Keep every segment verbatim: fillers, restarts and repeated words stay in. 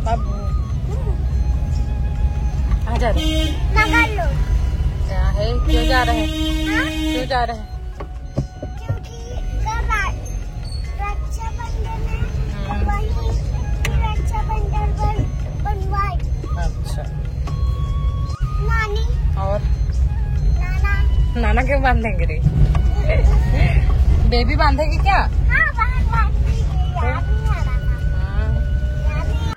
अब आ जा रहे। क्या है, क्यों जा रहे हैं? हाँ? क्यों जा रहे हैं? क्योंकि कल रा-, रक्षाबंधन है, तो हम्म। वही रक्षाबंधन बन-, बनवाए। अच्छा। नानी। और? नाना। नाना क्यों बांधेंगे रे? बेबी बांधेगी क्या? हाँ, बांध, बांध देगी। याद नहीं आ रहा था। हाँ। याद नहीं।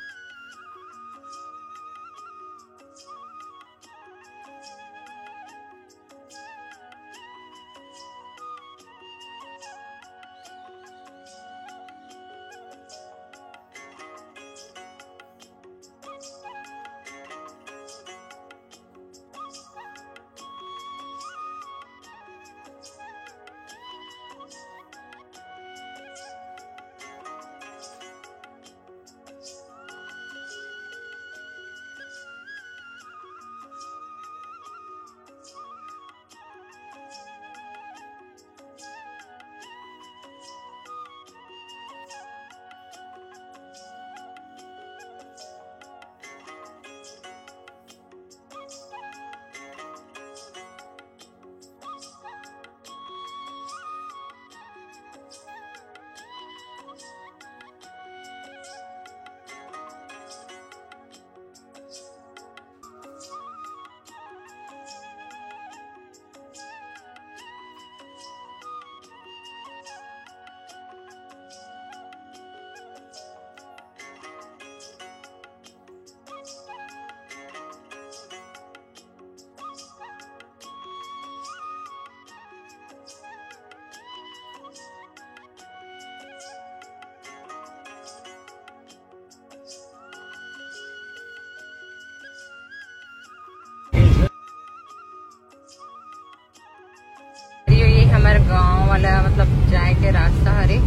ये, ये हमर गांव वाला, मतलब, जाए के रास्ता हरे।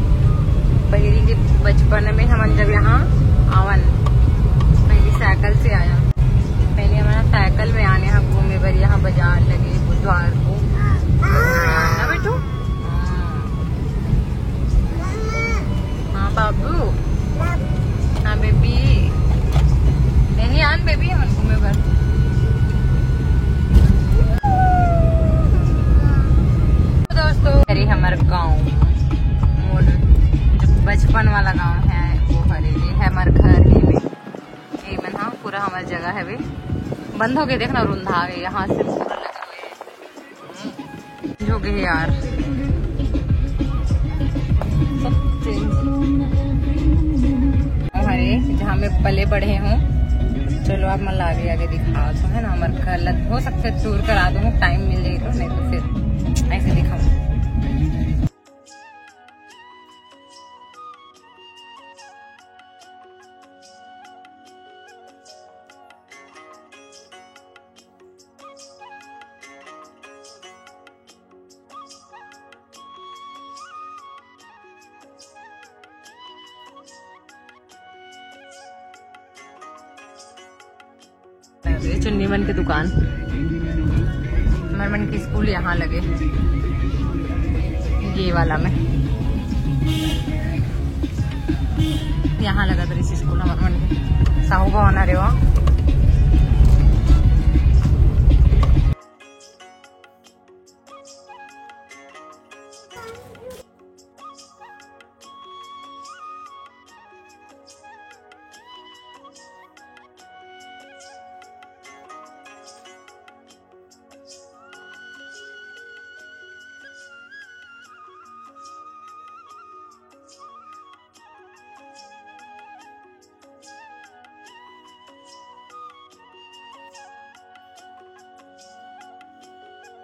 पहली के बचपन में हमन जब यहाँ आवन, पहली साइकिल से आया, पहले हमारा साइकिल में आने, यहाँ घूमे बर, यहाँ बाजार लगे बुधवार को। ना बेटू? हाँ। हाँ बाबू। हाँ बेबी। नहीं आन बेबी, हमन घूमे बर। दोस्तों, अरे हमर गांव, मोर जो बचपन वाला गांव है, वो हरे, ये है हमर घर, ये में, ये मन, हाँ, पूरा हमर जगह है वे। बंद हो गए, देखना, रुंधा है यहाँ से पूरा लगे हुए हैं। हो गए यार, सब change। हमारे जहाँ में पले बढ़े हों, चलो आप मन ला आगे आगे दिखा दो, है ना, हमारे घर लग हो सकते tour करा दो, टाइम मिल जाए तो, नहीं तो फिर ऐसे दिखाऊँ। ये चुन्नी मन के दुकान, हमर मन के स्कूल यहाँ लगे, ये वाला में, यहाँ लगा था इस स्कूल हमर मन के, साहू भवन, अरे वाह।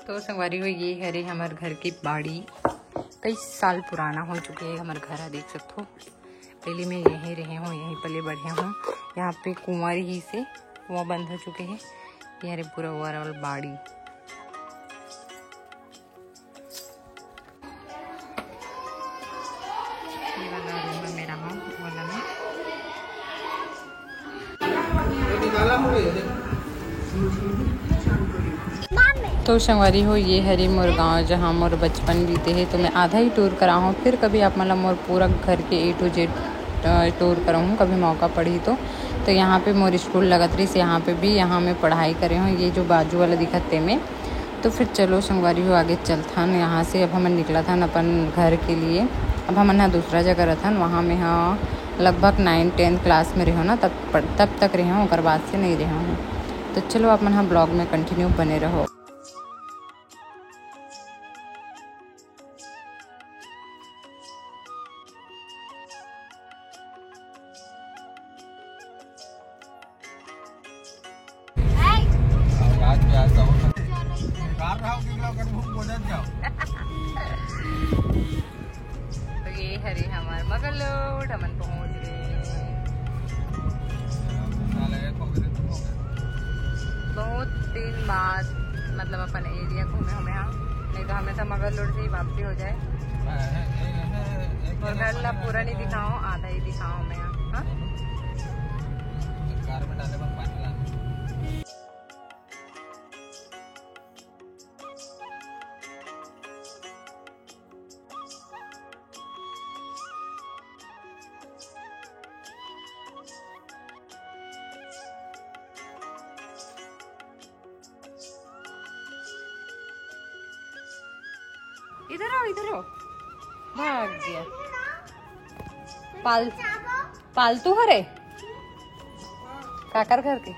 तो संगवारी हो, ये हरे हमर घर के बाड़ी, कई साल पुराना हो चुके हे हमर घर ह, देख सकथो। पहले मैं यहीं रहे हूँ, यहीं पले बढ़े हूँ। यहाँ पे कुआं रहिसे, कुआं बंद हो चुके हे। ये हरे पूरा overall बाड़ी। ये वाला रूम में मेरा हूँ, वाला में। तो संगवारी हो, ये हरे मोर गांव, जहां मोर बचपन बीते हे। तो मैं आधा ही tour कराहूँ, फिर कभी आप मन ला मोर पूरा घर के A to Z, uh, tour कराहूँ, कभी मौका पड़ी तो। तो यहाँ पे मोर स्कूल लगत रहिस, यहाँ पे भी, यहाँ मैं पढ़ाई करे हूँ, ये जो बाजू वाला दिखत ते में। तो फिर चलो संगवारी हो, आगे चलथन यहाँ से। अब हमन निकलत हन अपन घर के लिए। अब हमन ह दूसरा जगह रहथन, वहाँ में ह लगभग नाइन टेंथ क्लास में रहो ना, तब पढ़-, तब तक रहे हूँ, ओकर बाद से नहीं रहे हूँ। तो चलो आप मन ह ब्लॉग में कंटिन्यू बने रहो। तो ये हरे हमार मगलोड, हमन पहुंच गए। बहुत दिन बाद, मतलब, अपन एरिया घूमे हमें यहाँ, नहीं तो हमेशा मगलोड से ही वापसी हो जाए। और घर ला पूरा नहीं दिखाओ, आधा ही दिखाओ हमें यहाँ। हाँ? कार में डाले बस पानी लाना। इधर आओ, इधर आओ, भाग गया। पाल-, पालतू हरे? काकर घर के?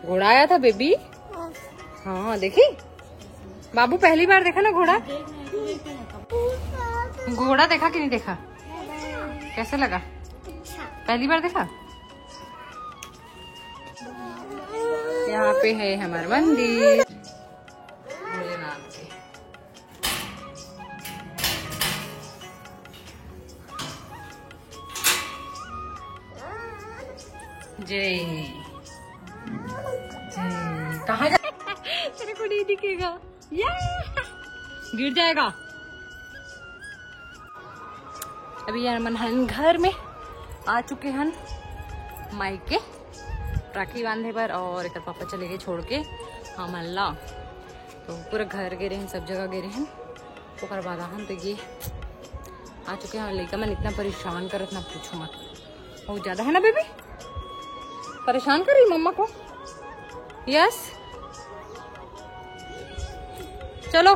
घोड़ा आया था बेबी। हाँ, देखी बाबू, पहली बार देखा ना घोड़ा। घोड़ा देखा कि नहीं देखा? कैसे लगा? पहली बार देखा? यहाँ पे है हमारा मंदिर भोलेनाथ जी। जय, जय। कहाँ जा? तेरे को नहीं दिखेगा, या गिर जाएगा। अभी यार मन हन घर में आ चुके हन मायके राखी बांधे बर, और एकर पापा चले गए छोड़ के हमन ला। तो पूरा घर गे रहे हैं, सब जगह गे रहे हैं। ओकर बाद आहन तो ये आ चुके हैं। लइका मन इतना परेशान करत ना पूछो मत, बहुत ज्यादा है ना बेबी, परेशान कर रही मम्मा को। यस, चलो